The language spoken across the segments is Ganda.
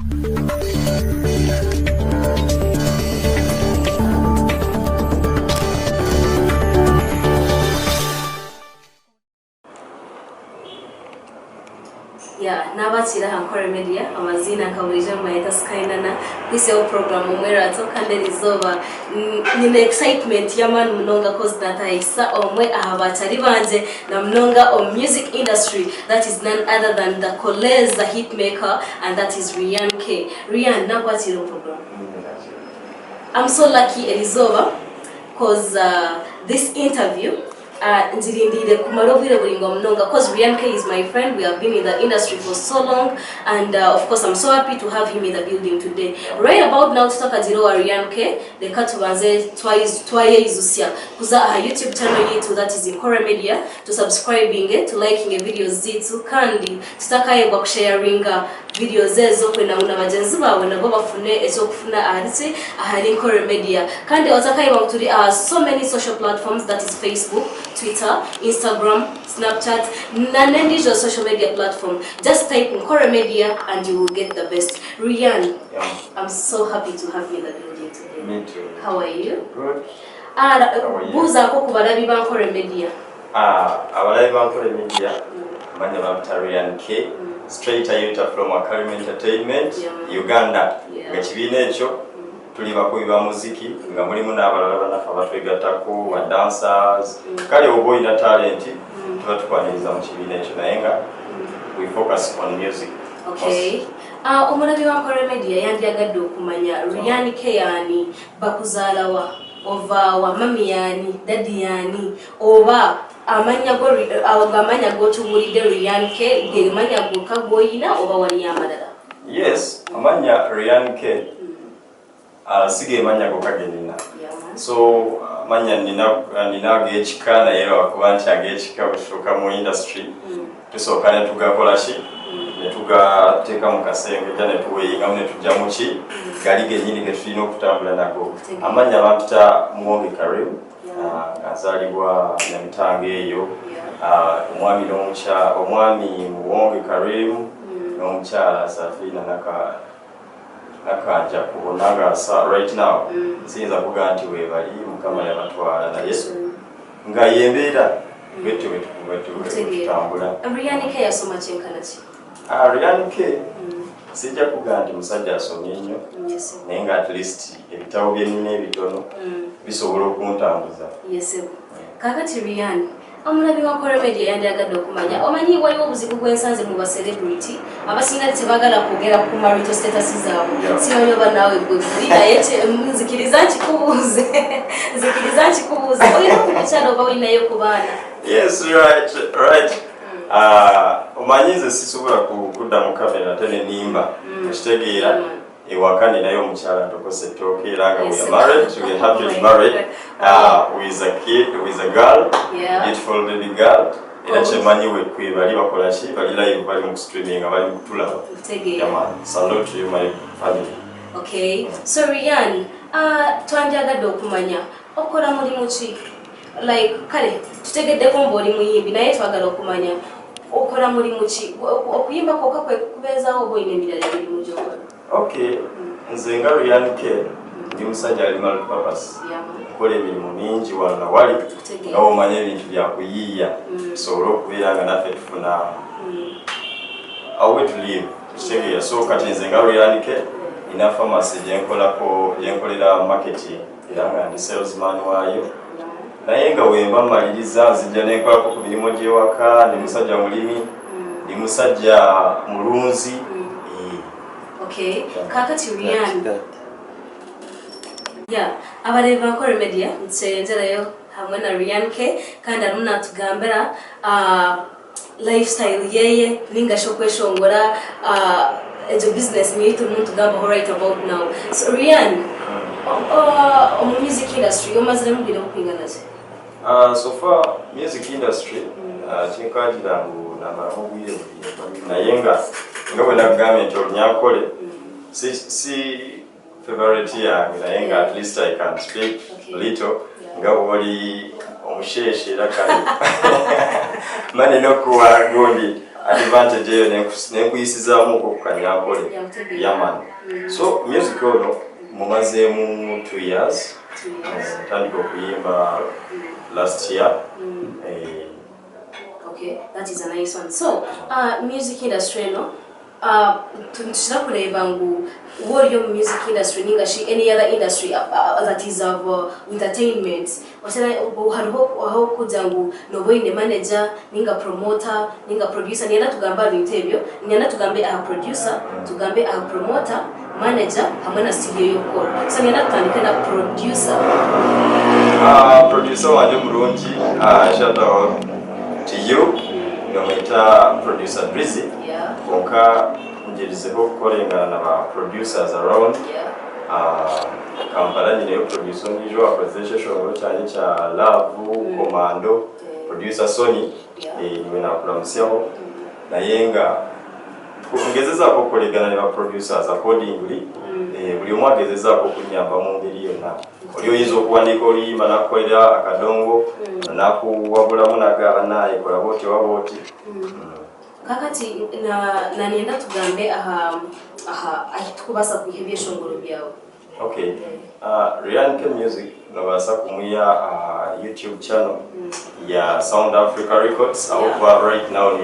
Ya, n'abakiira aha Nkore Media, amaziina nka bulijo mayeta Skyinana, kwiseho program Omwerato. Kandi erizooba nyine excitement y'amaani munonga, cause natahisa omwe aha bakyari bangye na munonga omu music industry. That is none other than the Koleza hitmaker, and that is Rian K. Rian, nakwakira omu program. I'm so lucky erizooba, cause this interview nzirindire kumara obwire buringwa munonga, cause Rian K is my friend. We have been in the industry for so long, and of course I'm so happy to have him in the building today. Right about now, tutakagira wa Rian K, reka tubanze twayeyizusya kuza aha YouTube channel yitu, that is Nkore Media, to subscribing, to liking videos zitu, kandi tutakayegwa kusharinga videos ezo kwenda ngu na bagenzi bawe nabo bafune ekyokufuna ahari ahari Nkore Media. Kandi otakayebwa ngu turi aha so many social platforms, that is Facebook, Twitter, Instagram, Snapchat na n'endiijo social media platform. Just type Nkore Media and you will get the best. Rian, I'm so happy to have you in the building today. Me too. How are you? Good. Ah, How are you? Buuzaako ku balabi ba Nkore Media. Ah, abalabi ba Nkore Media, manya bampita Rian K, straight ayuta from Academy Entertainment, Uganda. Nga kibiina ekyo tuli bakubi ba muziki, nga mulimu n'abalala bannaffe abatwegattako, ba dancers. Kale oba olina talent, tuba tukwaniriza mu kibiina ekyo, naye nga we focus on music. Okay. Omulabi wa Nkore Media yandyagadde okumanya Rian K yaani, bakuzaalawa, ovaawa, mami yaani, daddy yaani, oba amannya go ago amannya g'otubuulidde Rian K ge mannya gokka g'oyina oba waliyo amalala? Yes, amannya Rian K si ge mannya gokka ge nina. So amannya nina ag'ekika, naye lwakuba nti ag'ekika bwe tutuuka mu industry tusooka ne tugakola ki, ne tugateeka mu kasengejja, ne tuweeyingamu, ne tujja mu ki gali gennyini ge tulina okutambula nago. Amannya bampita Muwonge Karim, nga nzaalibwa Nyamitanga eyo. Omwami n'omukyala, omwami Muwonge Karim n'omukyala Safina Nakanja kubona, nga right now siyinza kugaa nti weebali, Mukama yabatwala, naye nga yembeera bwetyo Ntegeera. bwetutambula. Rian K yasoma kyenkana ki? Ah, Rian K sijja kugaa nti musajja asomye nnyo, naye nga at least ebitabo bye nnina ebitono bisobola okuntambuza. Yes. Kakati Rian, omulabi wa Nkore Media yandyagadde okumanya, omanyi waliwo obuzibu bwensanze mu ba celebrity abasinga tebaagala kwogera ku marital status zaabwe. Simanyi oba naawe gwe guli, naye nzikiriza nkikubuuze, olina ku mukyala oba olinayo ku baana? Yes, right. Ah, omanyi nze sisobola kudda mu kamera ate ne nimba, okitegeera? Ewaka ninayo omukyala ntokose ettooke, era nga we are married, we are happily Oh my married God. With a kid, with a girl, beautiful baby girl. Era Oh. kyemanyi we kwe bali bakola ki, bali live, bali mu streaming, bali mu kutulaba. Ntegeera. Yeah, man. Salute to you, my family. Okay, so Rian, twandyagadde okumanya okola mulimu ki? Like kale tutegeddeko mbu oli muyimbi, naye twagala okumanya okola mulimu ki? Okuyimba kwokka kwe kubeezaawo oba olina emirala emirimu gy'okola? Okay, nze nga Rian K ndi musajja ali multipurpose. Nkola emirimu mingi wano na wali, nga bwomanya ebintu byakuyiiya, tusobole okubeera nga naffe tufuna a way to live, kitegeera? So kati nze nga Rian K nina pharmacy gyenkolako, gyenkolera marketing, era nga ndi salesman waayo, naye nga wemba mmaliriza nzija nenkolako ku mirimu gy'ewaka. Ndi musajja mulimi, ndi musajja mulunzi. Eh. Okay, kakati Rian, yeah, abareba ba Nkore Media, nsengerayo hamwe na Rian K, kandi arimu natugambira lifestyle yeye ningashi okweshongora, egyo business niyo turimu nitugambaho right about now. So Rian, omu music industry omaziremu bwire bukwingana ki? So far music industry, kinkagira ngu namalamu obwire bubiri, naye nga bwe nakugambye nti Olunyankole si favorite yange, naye nga at least I can speak little. Nga bwoli omusheeshe, era kale mani nokuwa gundi advantage eyo nenkuyisizaamu okwo ku Kanyankole. Yakutegeera. Yeah man. So music ono mumazeemu 2 years. 2 years. Ntandika okuyimba last year. Okay, that is a nice one. So, music industry eno, tukira kureba ngu wori mu music industry ninga shi any other industry that is of entertainment, osera hariho aho kugira ngu noba oyine manager ninga promoter ninga producer. Niyenda tugambe ebintu ebyo, niyenda tugambe aha producer, tugambe aha promoter, manager hamwe na studio y'okukora. So niyenda tutandike na producer. Producer wanje mulungi, shout out to you, bamwita Producer Drizzy. Konka ngerizeho okukolengana na ba producers around Kampala. Nyineyo producer ondiijo wakoze ekyeshongoro kyanje kya Love Commando, Producer Sony. Niwe nakulamusyaho, naye nga ngezezaako okukolegana ne ba producers accordingly. Buli omu agezezaako okunyamba mu ngeri yonna. Oli oyinza okuwandiika oluyimba nakukolera akadongo, nakuwabulamu nagaba naye kola bwoti oba bwoti. Kakati na nenda tugambe aha ahi tukubasa kwiha ebyeshongoro byawe. Okay, Ryan K Music nobaasa kumuya YouTube channel ya Sound Africa Records, aho kuba right now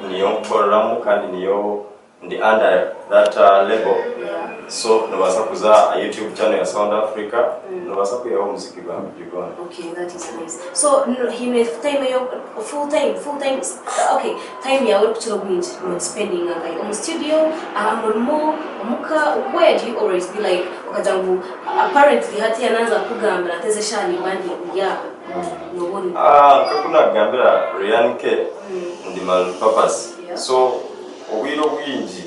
niyo nkoreramu kandi niyo ndi under that label. So nobaasa kuza YouTube channel ya Sound Africa, nobaasa kwihaho omuziki gwange gigona. Okay, that is nice. So hine time yo full time, okay, time yawe kukira obwingi no spending ngai omu studio, aha murimo, omuka? Where do you always be like okagira ngu apparently hati yananza kugambira ateze shani bandi ya nobona? Ah, nkakunagambira Ryan K ndi multipurpose. So obwire obwingi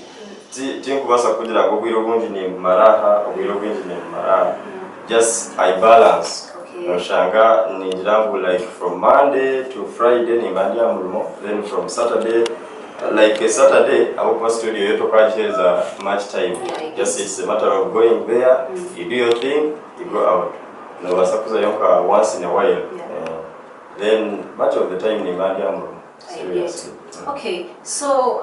tinkubasa kugira ngu obwire obwingi nimbumara aha, obwire obwingi nimbumara aha. Just I balance. Noshanga ningira ngu like from Monday to Friday nimba ndi aha murimo, then from Saturday, like a Saturday, aho studio yo tokakyereza much time. Yeah, I Just get. it's a matter of going there, you do your thing, you go out. Nobasa kuzayo nka once in a while. Then much of the time nimba ndi aha murimo. I get. Seriously. Okay, so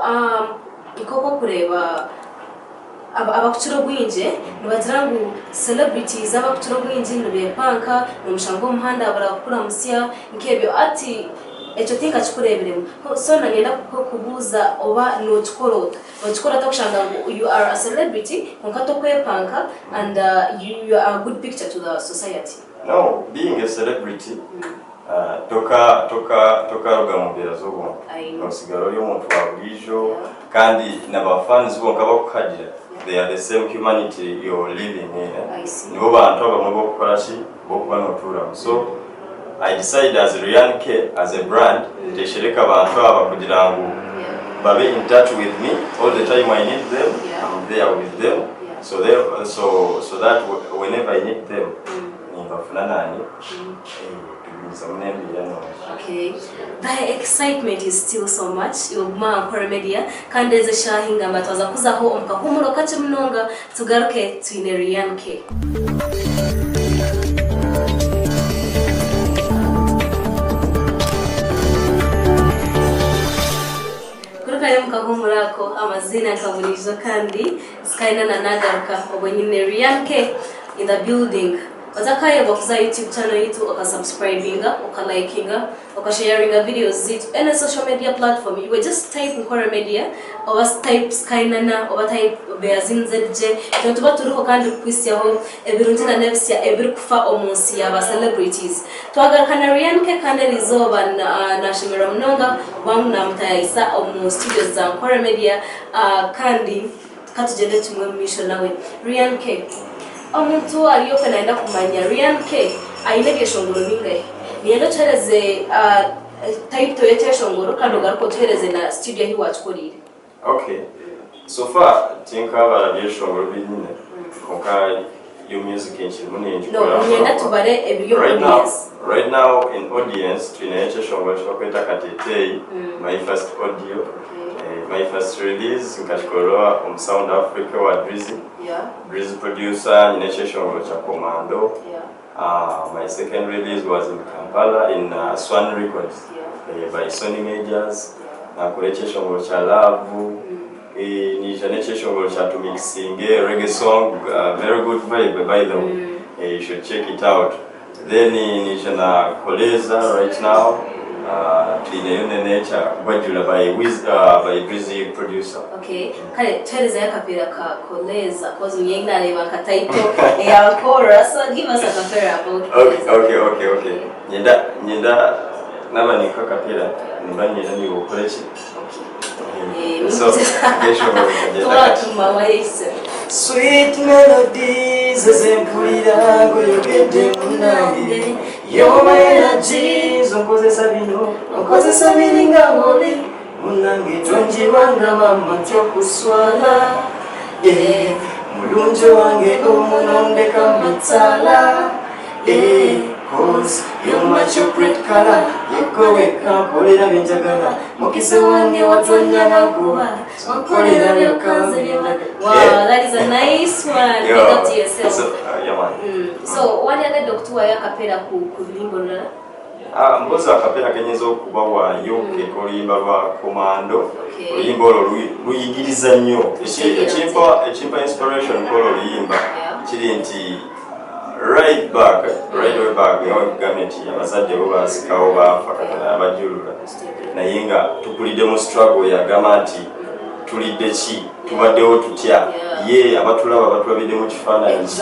ikoko kureba abakukira obwingi nibagira ngu celebrities abakukira obwingi nibepanka nomushanga omuhanda barakuramusya nk'ebyo, ati ekyo tinkakikureebiremu. So nangenda kubuuza oba nokikora ota, nokikora ota kushanga ngu you are a celebrity konka tokwepanka and you are a good picture to the society? No, being a celebrity, toka toka tokaruga mu mbeera z'obuntu. I know. Nosigara ori omuntu wa bulijo. Kandi n'abafans bonka bakuhagira, they are the same humanity you're living in, eh? I see. Nibo bantu abamwe bokukora ki, bokuba notuuramu. So I decide as Ryan K, as a brand, nteshereka abantu aba kugira ngu babe in touch with me all the time I need them. I'm there with them. So that whenever I need them, nimbafuna nani, tugumizamu n'embeera nungi. Okay, the excitement is still so much. Iwe Nkore Media kandi eze shahi ngamba twaza kuzaho omukahumuro kakye munonga, tugaruke twine Ryan K. Kurukayo mukahumuro ako, amazina nkaburijo kandi Skyna nagaruka obwo nyine Ryan K in the building. Otakayebwa kuza YouTube channel yitu, okasubscribinga, okalikinga, okasharinga videos zitu, any social media platform. You just type Nkore Media oba type Skynana oba type Beazin ZJ, itwe tuba turiho kandi kukwisyaho ebirungi na nebisya ebirikufa omu nsi yaba celebrities. Twagaruka na Ryan K kandi eriizooba nashemererwa munonga kubanga namutayayisa omu studios za Nkore Media, kandi katugende kimwe mu misho nawe Ryan K. Omuntu ariyo nayenda kumanya, Ryan K aine ebyeshongoro bingahe? Niyenda otuhereze title y'ekyeshongoro kandi ogaruka otuhereze na studio ahi wakikorire. Okay, so far tinkabara byeshongoro binyine, konka yo music nkirimu No, niyenda tubare ebiri omu right now. audience. Right now in audience twine ekyeshongoro kyebakweta Kateteyi, my first audio. My first release nkakikora omu Sound Africa wa Drizzy. Drizzy producer. Nyine ekyeshongoro kya Commando. My second release was in Kampala in Swan Records, by Sony Majors. Nakora ekyeshongoro kya love, nija n'ekyeshongoro kya tumixinge reggae song, very good vibe, by the way. You should check it out. Then nija na Koleza right now, tulineyo nenekya Gwajula by Wiz, by Breezy producer. Okay, kale tuherezayo akapera ka Koleza, 'cause nye nareba nka title ya chorus, so give us a cappella about Koleza. Okay. Nyenda naba niko kapera nimba nyenda ni ukore ki. Okay. So ekyeshongoro kagenda kati. Turatuma wahise. Sweet melodies ezempulira ng'oyogedde munange. You're my energy, onkozesa bino, onkozesa biringa buli. Munange tonjibanga mama ntyokuswala. Eh, mulungi wange omunondeka matala. Eh, 'cause you're my chocolate color. Yegwe wekka nkolera byenjagala. Mukisa wange watonya nakuba. Nkolera byokka nze byenjagala. Wow, that is a nice one. Yo, Big up to yourself. So, yeah, man. So wandyagadde okutuwayo akapera ku luyimba olulala? Ah, mpozi akapera kenyinza okubawaayo keko oluyimba lwa Komando. Oluyimba olwo luyigiriza nnyo. Ekimpa inspiration kwolwo oluyimba kiri nti right way back nga wekugambye nti abazadde bo basikawo baafa, Katonda abajulula, naye nga tukulidde mu struggle yagamba nti tulidde ki, tubaddewo tutya, ye abatulaba batulabidde mu kifaananyi ki,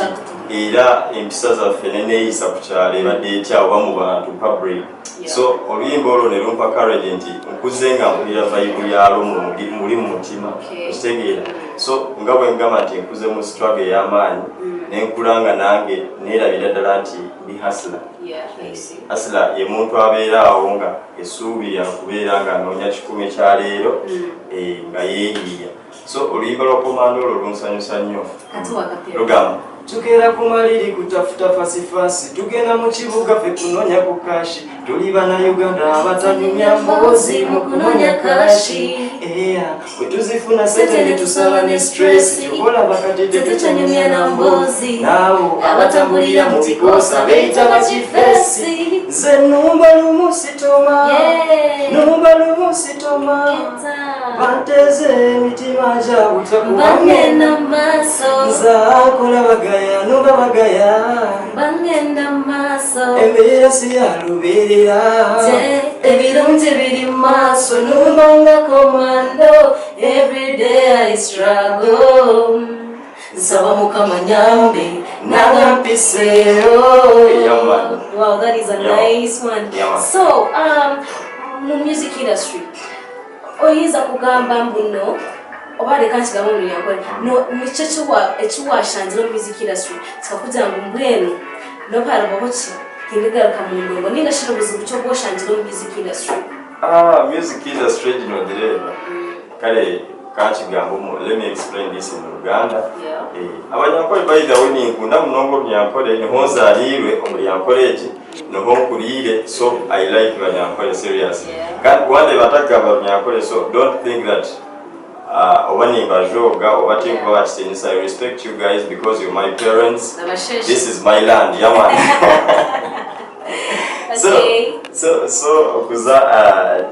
era empisa zaffe neneeyisa ku kyalo ebadde etya oba mu bantu public. So oluyimba olwo ne lumpa courage nti nkuze nga mpulira vibe yalwo muli mu mutima. Okitegeera? So nga bwe ngamba nti nkuze mu struggle ey'amaanyi, nenkula nga nange neerabira ddala nti ndi hustler. Yeah, I see. Hustler ye muntu abeera awo nga essuubi lyakubeera nga anoonya 100 kya leero, nga yeeyiiya. So oluyimba lwa Komando olwo lunsanyusa nnyo. Kati wakapera. Lugamba: Tukeera ku maliri kutafuta fasifasi, tugenda mu kibuga ffe kunoonya ku cash. Tuli Bannayuganda abatanyumya mboozi mu kunoonya cash. Eya, bwe tuzifuna sente ne tusala ne stress, tukola bakadde tetukyanyumya na mboozi. Naabo abatambulira mu bikosa beyita bakifesi. Nze numba lumu sitoma, numba lumu sitoma. Keta. Banteze emitima gyabwe Bangenda maaso. Nzakola bagaya numba bagaya. Bangenda maaso. Embeera si ya lubeerera. Ebirungi biri maaso, numbanga komando. Every day I struggle, nsaba Mukama nyambe nanga mpiseeyo. Yeah, man. Wow, that is a nice one. Yeah, man. So mu music industry oyinza kugamba mbuno oba leka nkigambe mu Runyankore no nikyo ekiwashangira mu music industry kikakugira ngu mbwenu noharabaho ki tindigaruka mu ndongo ninga shira obuzibu kyo bwoshangira mu music industry? Ah, music industry gino direba kale kankigambo let me explain this in Luganda. Eh, Abanyankole, by the way, ninkunda munonga Orunyankole, niho nzariirwe omuryankole egi, niho nkuriire, so I like Banyankole, serious. Kandi wande batagamba Runyankole, so don't think that oba nimbajoga oba tinkuba bakitiinisa. I respect you guys because you're my parents. Abasheshe. This is my land, yeah, man. So, so okuza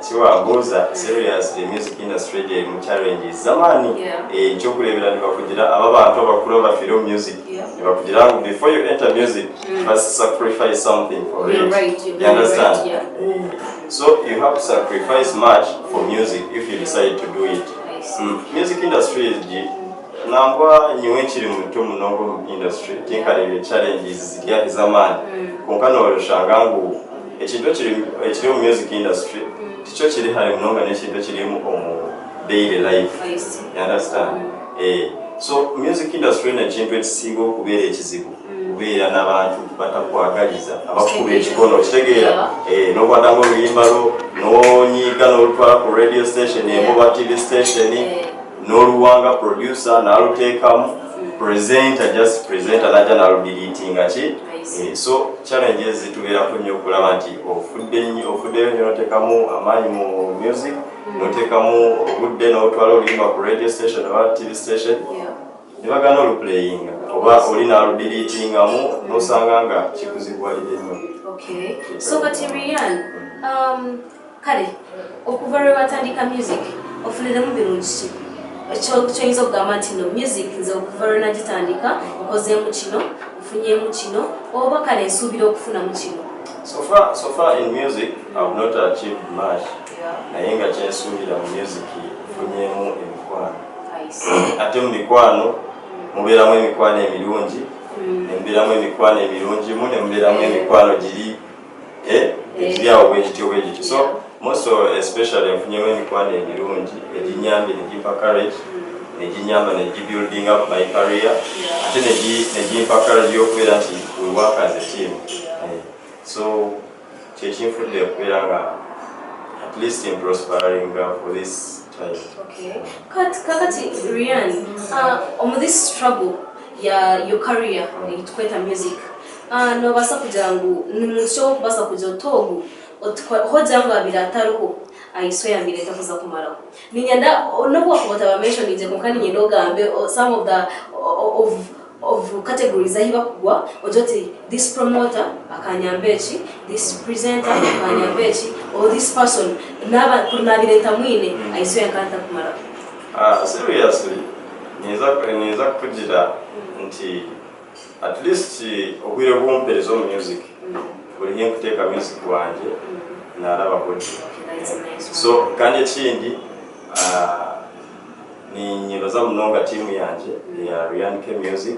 kiwambuuza, seriously, music industry gye mu challenges zamaani. Eh, ekyokurebera nibakugira aba bantu abakuru abafiire omu music, nibakugira ngu before you enter music, first sacrifice something for You're it. right, you're You very understand? right, yeah. Eh, so you have to sacrifice much for music if you decide to do it. I see. Music industry egi nangwa nyiwe nkiri muto munonga omu industry tinkareebire challenges ziri ez'amaani, konka noshanga ngu ekintu ekiri omu music industry tikyo kiri hare munonga n'ekintu ekirimu omu daily life. I see. You understand? Eh, so music industry nekintu ekisinga okubeera ekizibu kubeera n'abantu batakwagaliza, abakuba ekikono, okitegeera? Eh, n'okwata ng'oluyimba lwo n'onyiiga n'olutwala ku radio station emu oba TV station, n'oluwanga producer n'aluteekamu, presenter, just presenter najja n'aludeletinga ki. I see. Eh, so challenges zitubeerako nnyo okulaba nti ofudde nnyo, ofuddeyo nnyo n'oteekamu amaanyi mu music, n'oteekamu obudde n'otwala oluyimba ku radio station oba TV station, ne bagaana oluplayinga oba oli n'aludeletingamu n'osanga nga kikuzibuwalire nnyo. Okay. So kati Rian, Kale okuva lwe watandika music, ofuniremu birungi ki? Kyoyinza okugamba nti no, music nze okuva lwe nagitandika nkozeemu kino, nfunyeemu kino, oba kale nsuubira okufunamu kino? So far in music I've not achieved much, naye nga kyensuubira mu music, nfunyeemu emikwano. I see. Ate mu mikwano mubeeramu emikwano emirungi, nemubeeramu emikwano emirungimu, nemubeeramu emikwano giri egiri awo bwegityo bwegityo. So most of, especially nfunyemu emikwano emirungi eginyambye, negimpa courage, neginyamba negibuilding up my career, ate negimpa courage y'okubeera nti we work as a team. So kyekinfudde okubeera nga at least in prospering for this time. Okay. Kakati Rian, omu this struggle ya your career tukweta music, nobasa kugira ngu ni muntu ki okubasa kugira otogu hogira ngu abiri atariho ayiso yambire etakuza kumaraho? Ninyenda nobu wakuba otaba mentioninze, konka ninyenda ogambe some of the of categories ahi bakugwa, ogira oti this promoter akanyamba eki, this presenter akanyamba eki, or this person naba nabire ntamwine ayiso yankanta kumaraho. Seriously, ninza kukugira nti at least obwire bwompereza omu music, buli nkuteeka music wanje naraba good. That's a nice one. So kandi ekindi, ninyebaza munonga tiimu yanje ya Rian K Music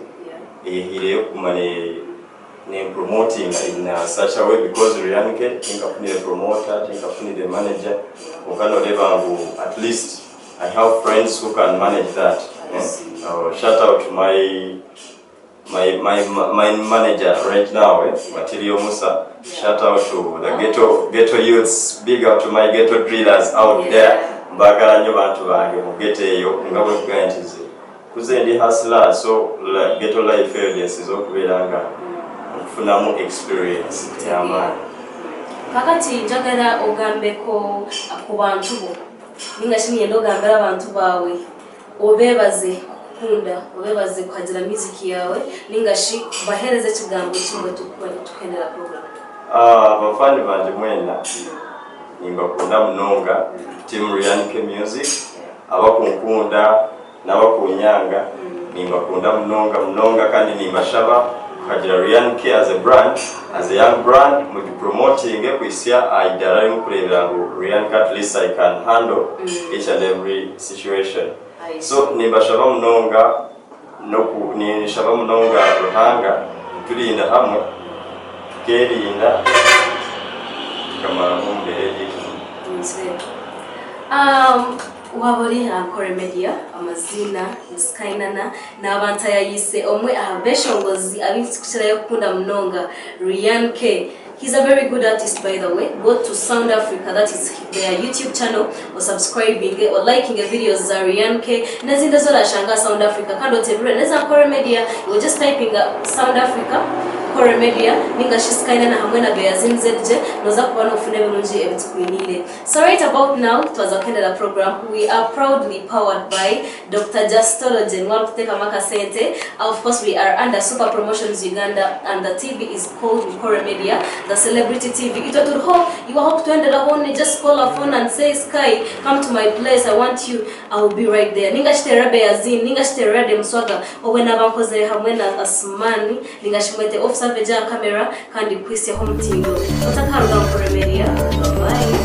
eyehiireyo kuguma ne promoting in such a way, because Rian K tinkafunire promoter, tinkafunire manager, konka noreeba ngu at least I have friends who can manage that. I see. Shout out to my manager right now, Matilio Musa. Shout out to the ghetto youths. Big up to my ghetto drillers out there. Mbagala nnyo bantu bange mu ghetto eyo, nga bwe nkugambye nti nze kuze ndi hustler, so ghetto life eyo gyensinza okubeera nga nkufunamu experience ey'amaanyi. Kakati njagala ogambeko ku bantu bo, ninga kinyenda ogambira abantu baawe, obebaze kukunda, obebaze kuhagira music yawe, ninga shi bahereze ekigambo kimwe tukendera program. Ah, abafaani banje mwena nimbakunda munonga. Team Rian K Music, abakunkunda n'abakunyanga, nimbakunda munonga munonga, kandi nimbashaba kuhagira Rian K as a brand, as a young brand, mugipromoting kuisya aidara rimu kurebera ngu Rian K, at least I can handle each and every situation. I see. So nimbashaba munonga noku nishaba munonga Ruhanga turinda hamwe, tukerinda, tukamara mu mbere y'iki. Nze. Waba ori Ankore Media, amazina ni Skainana, n'abantu ayayise omwe aha beshongozi abikukirayo kukunda munonga, Rian K. He's a very good artist, by the way. Go to Sound Africa, that is their YouTube channel, or subscribing or liking the videos za Rian K. N'ezindi zorashanga Sound Africa kandi otebure neza Ankore Media. You just typing Sound Africa, Kore Media, ninga shi Skainana hamwe na Beyazin ZJ, noza kubona ofune birungi ebitukwinire. So right about now twaza kuhendera program. We are proudly powered by Dr. Justologen walkuteka maka sente. Of course, we are under Super Promotions Uganda and the TV is called Kore Media, the Celebrity TV. Itwe turiho iwaho kutuenderaho ni just call a phone and say, "Sky, come to my place, I want you." I will be right there. Ninga shiterera Beyazin, ninga shiterera Demuswaga, obwe nabankoze hamwe na Asmani, ninga shimwete officer veja camera kandi kwisi ho mutindo. Otakaruga Kore Media. Bye.